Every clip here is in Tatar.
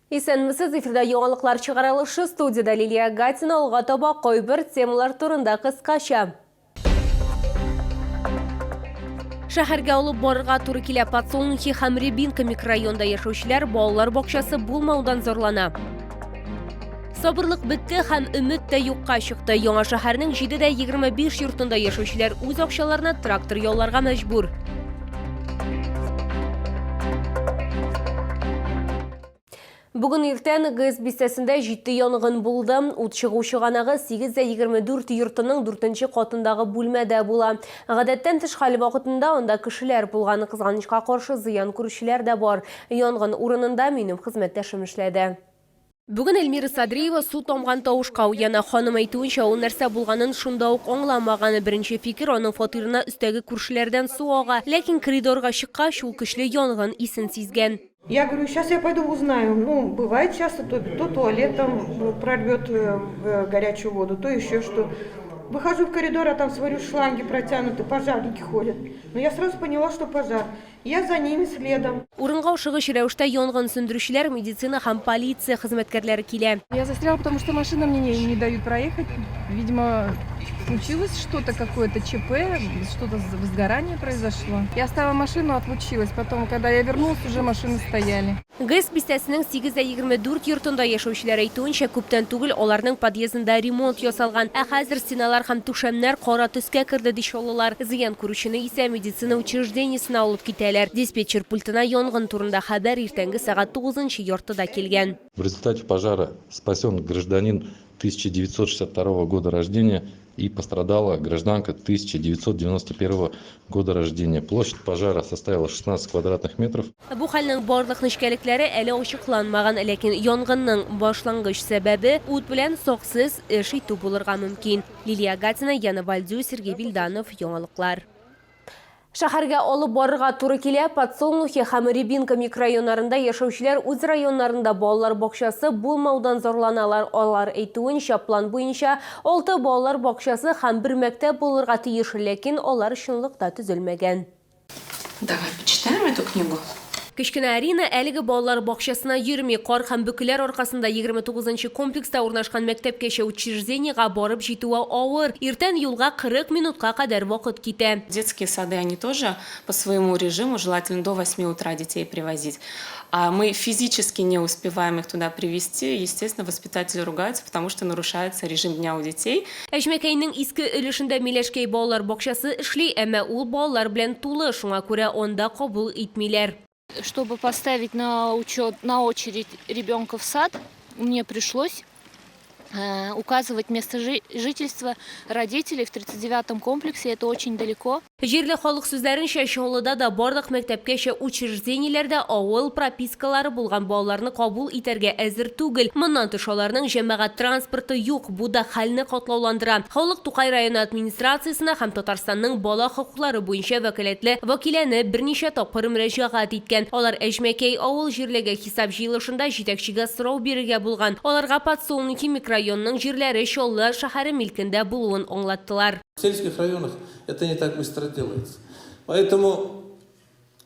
Исәнмесез, эфирда яңалыклар чыгарылышы, студиядә Лилия Гатина, алга таба кайбер темалар турында кыскача. Шәһәргә алып барырга туры килә. Подсолнухи һәм Рябинка микрорайонда яшәүчеләр балалар бакчасы булмаудан зарлана. Сабырлык бетте һәм өмет тә юкка чыкты. Яңа шәһәрнең 7 дә 25 йортында яшәүчеләр үз акчаларына трактор ялларга мәҗбүр. Бүген иртән ГЭС бистәсендә җитди янгын булды. Ут чыгу чыганагы 8 дә 24 йортының дүртенче катындагы бүлмәдә була. Гадәттән тыш хәл вакытында анда кешеләр булган. Кызганычка каршы, зыян күрүчеләр дә бар. Янгын урынында минем хезмәттәшем эшләде. Бүген Эльмира Садриева су тамган тавышка уяна. Ханым әйтүенчә, ул нәрсә булганын шунда ук аңламаган. Беренче фикер, аның фатирына өстәге күршеләрдән су ага. Ләкин коридорга чыккач, ул көчле янгын исен сизгән. Я говорю, сейчас я пойду узнаю. Ну, бывает часто, то туалет там прорвет горячую воду, то еще что. Выхожу в коридор, а там, смотрю, шланги протянуты, пожарники ходят. Но я сразу поняла, что пожар. Я за ними следом. Урынга ашыгыч рәвештә янгын сүндерүчеләр, медицина һәм полиция хезмәткәрләре килә. Я застряла, потому что машина мне не дают проехать. Видимо, случилось что-то, какое-то ЧП, что-то возгорание произошло. Я оставила машину, отлучилась. Потом, когда я вернулась, уже машины стояли. ГЭС бистәсенең 8 дә 24 йортында яшәүчеләр әйтүенчә, күптән түгел аларның подъездында ремонт ясалган. Ә хәзер стеналар һәм түшәмнәр кара төскә керде, ди чаллылар. Зыян күрүчене исә медицина учреждениесенә алып китәләр. Диспетчер пультына янгын турында хәбәр иртәнге сәгать 9:30да килгән. В результате пожара спасен гражданин 1962 года рождения и пострадала гражданка 1991 года рождения. Площадь пожара составила 16 квадратных метров. Бу хәлнең барлык нечкәлекләре әле ачыкланмаган, ләкин янгынның башлангыч сәбәбе ут белән саксыз эш итү булырга мөмкин. Лилия Гатина, Яна Вальдю, Сергей Вильданов, яңалыклар. Шәһәргә алып барырга туры килә. Подсолнухи һәм Рябинка микрорайоннарында яшәүчеләр үз районнарында балалар бакчасы булмаудан зарланалар. Алар әйтүенчә, план буенча алты балалар бакчасы һәм бер мәктәп булырга тиеш, ләкин алар чынлыкта төзелмәгән. Давай почитаем эту книгу. Кечкенә Арина әлеге балалар бакчасына йөрми. Кар һәм бөкеләр аркасында 29 комплекста урнашкан мәктәпкәчә учреждениегә барып җитүе авыр. Иртән юлга 40 минутка кадәр вакыт китә. Детские сады, они тоже по своему режиму, желательно до 8 утра детей привозить. А мы физически не успеваем их туда привести. Естественно, воспитатели ругаются, потому что нарушается режим дня у детей. Әҗмәкәйнең иске өлешендә Миләшкәй балалар бакчасы эшли, әмма ул балалар белән тулы, шуңа күрә анда кабул итмиләр. Чтобы поставить на учет, на очередь ребенка в сад, мне пришлось указывать место жительства родителей в 39-м комплексе. Это очень далеко. Җирле халык сүзләренчә, Чаллыда да барлык мәктәпкәчә учреждениеләрдә авыл пропискалары булган балаларны кабул итәргә әзер түгел. Моннан тыш, аларның җәмәгать транспорты юк. Бу да хәлне катлауландыра. Халык Тукай районы администрациясенә һәм Татарстанның бала хокуклары буенча вәкаләтле вәкиленә берничә тапкыр мөрәҗәгать иткән. Алар Әҗмәкәй авыл җирлеге хисап җыелышында җитәкчегә сорау бирергә булган. Аларга Подсолнухи микрорайонының җирләре Чаллы шәһәре милкендә булуын аңлаттылар. В сельских районах это не так быстро делается. Поэтому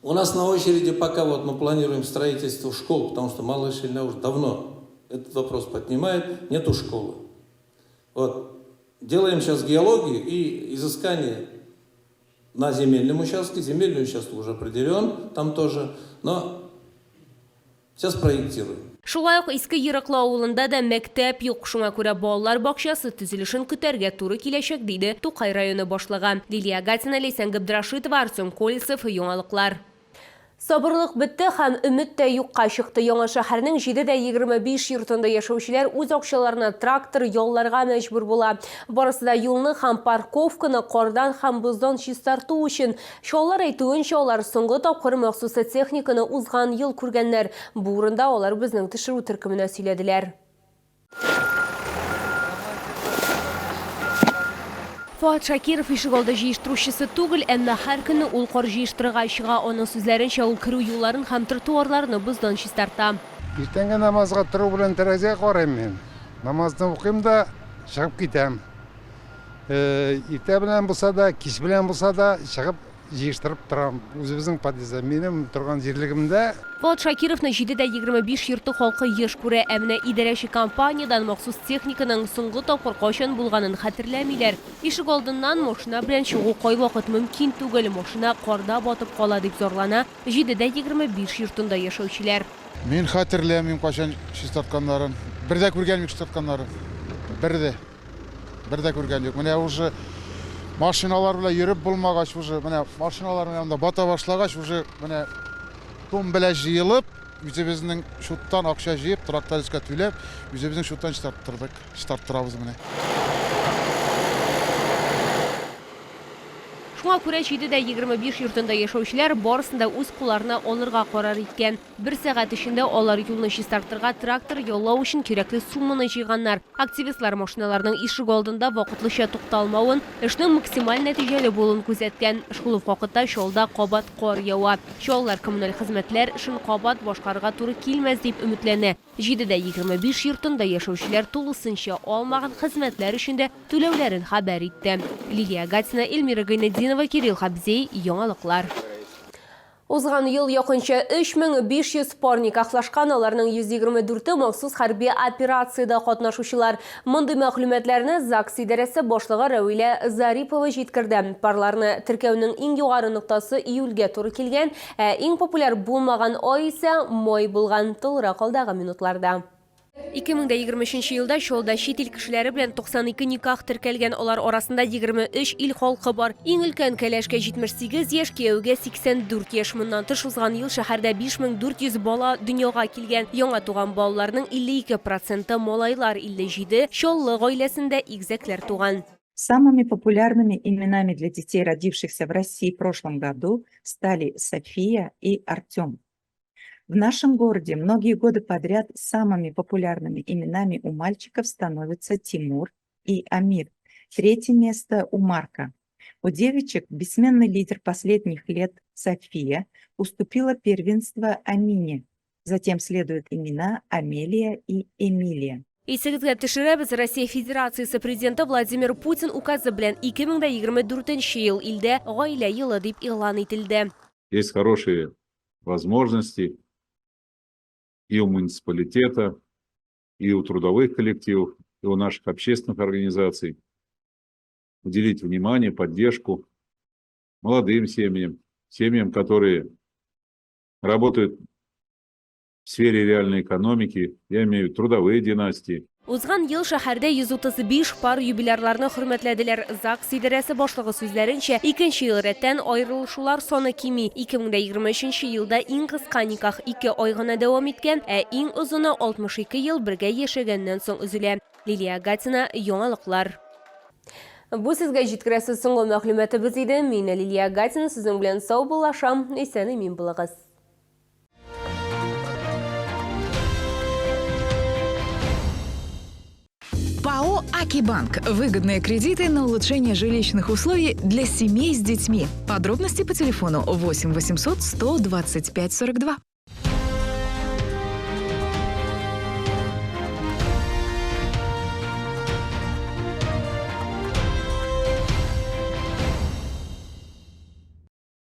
у нас на очереди пока вот мы планируем строительство школ, потому что Малая Шельня уже давно этот вопрос поднимает, нету школы. Вот. Делаем сейчас геологию и изыскание на земельном участке. Земельный участок уже определен, там тоже, но сейчас проектируем. Шулай ук Иске Ерыклы авылында да мәктәп юк, шуңа күрә балалар бакчасы төзелешен көтәргә туры киләчәк, диде Тукай районы башлыгы. Лилия Гатина, Ләйсән Габдрашитова, Артем Колесов, яңалыклар. Сабырлык бетте һәм өмет тә юкка чыкты. Яңа шәһәрнең 7 дә 25 йортында яшәүчеләр үз акчаларына трактор ялларга мәҗбүр була. Барысы да юлны һәм парковканы кардан һәм боздан чистарту өчен. Чаллылар әйтүенчә, алар соңгы тапкыр махсус техниканы узган ел күргәннәр. Бу урында алар безнең төшерү төркеменә сөйләделәр. Фуат Шакиров ишегалды җыештыручысы түгел, әмма һәр көнне ул кар җыештырырга чыга. Аның сүзләренчә, ул керү юлларын һәм тротуарларны боздан чистарта. Иртәнге намазга тору белән тәрәзәгә карыйм мин. Намазны укыйм да чыгып китәм. Иртә белән булса да, кич белән булса да чыгып. Җыештырып торам. Үзебезнең подъездда, минем торган җирлегемдә. Фоат Шакировны 7 дә 25 йорты халкы еш күрә. Ә менә идарәче компаниядән махсус техниканың соңгы тапкыр кайчан булганын хәтерләмиләр. Ишек алдыннан машина белән чыгу кайвакыт мөмкин түгел, машина карда батып кала, дип зарлана 7 дә 25 йортында яшәүчеләр. Мин хәтерләмим кайчан чистартканнарын. Бер дә күргәнем юк чистартканнарын. Бер дә. Бер дә күргән юк. Менә уже машиналар белән йөреп булмагач, уже менә машиналар белән анда бата башлагач, уже менә тун белән җыелып, үзебезнең счеттан акча җыеп, трактористка түләп, үзебезнең счеттан чистарттырдык. Чистарттырабыз менә. Шуңа күрә 7 дә 25 йортында яшәүчеләр барысын да үз кулларына алырга карар иткән. Бер сәгать эчендә алар юлны чистартырга трактор яллау өчен кирәкле сумманы җыйганнар. Активистлар машиналарның ишек алдында вакытлыча тукталмавын, эшнең максималь нәтиҗәле булуын күзәткән. Шул ук вакытта Чаллыда кабат кар ява. Чаллылар коммуналь хезмәтләр эшен кабат башкарырга туры килмәс дип өметләнә. 7 дә 25 йортында яшәүчеләр тулысынча алмаган хезмәтләр өчен дә түләүләрен хәбәр итте. Лилия Гатина, Эльмира Гайнетдинова, Кирилл Хабзей, Яңалыклар. Узган ел якынча 3500 пар никахлашкан, аларның 124-е махсус хәрби операциядә катнашучылар. Мондый мәгълүматларны ЗАГС идарәсе башлыгы Рәвилә Зарипова җиткерде. Парларны теркәүнең иң югары ноктасы июльгә туры килгән, ә иң популяр булмаган ай исә май булган. Тулырак алдагы минутларда. 2023 елда Чаллыда чит ил кешеләре белән 92 никах теркәлгән, алар арасында 23 ил халкы бар. Иң өлкән кәләшкә 78 яшь, кияүгә 84 яшь. Моннан тыш, узган ел шәһәрдә 5400 бала дөньяга килгән. Яңа туган балаларның 52 проценты малайлар, 57 Чаллы гаиләсендә игезәкләр туган. Самыми популярными именами для детей, родившихся в России в прошлом году, стали София и Артем. В нашем городе многие годы подряд самыми популярными именами у мальчиков становятся Тимур и Амир. Третье место у Марка. У девочек бессменный лидер последних лет София уступила первенство Амине. Затем следуют имена Амелия и Эмилия. Исегезгә төшерәбез, Россия Федерациясе президенты Владимир Путин указы белән 2024 ел илдә гаилә елы дип игълан ителде. Есть хорошие возможности и у муниципалитета, и у трудовых коллективов, и у наших общественных организаций уделить внимание, поддержку молодым семьям, семьям, которые работают в сфере реальной экономики, я имею в виду трудовые династии. Узган ел шәһәрдә 135 пар юбилярларны хөрмәтләделәр. ЗАГС идарәсе башлыгы сүзләренчә, икенче ел рәттән аерылышулар саны кими. 2023 елда иң кыска никах 2 ай гына дәвам иткән, ә иң озыны 62 ел бергә яшәгәннән соң өзелә. Лилия Гатина, Яңалыклар. Бу сезгә җиткерәсе соңгы мәгълүматыбыз иде. Мин Лилия Гатина сезнең белән саубуллашам. Исән имин булыгыз. ПАО «Акибанк». Выгодные кредиты на улучшение жилищных условий для семей с детьми. Подробности по телефону 8 800 125 42.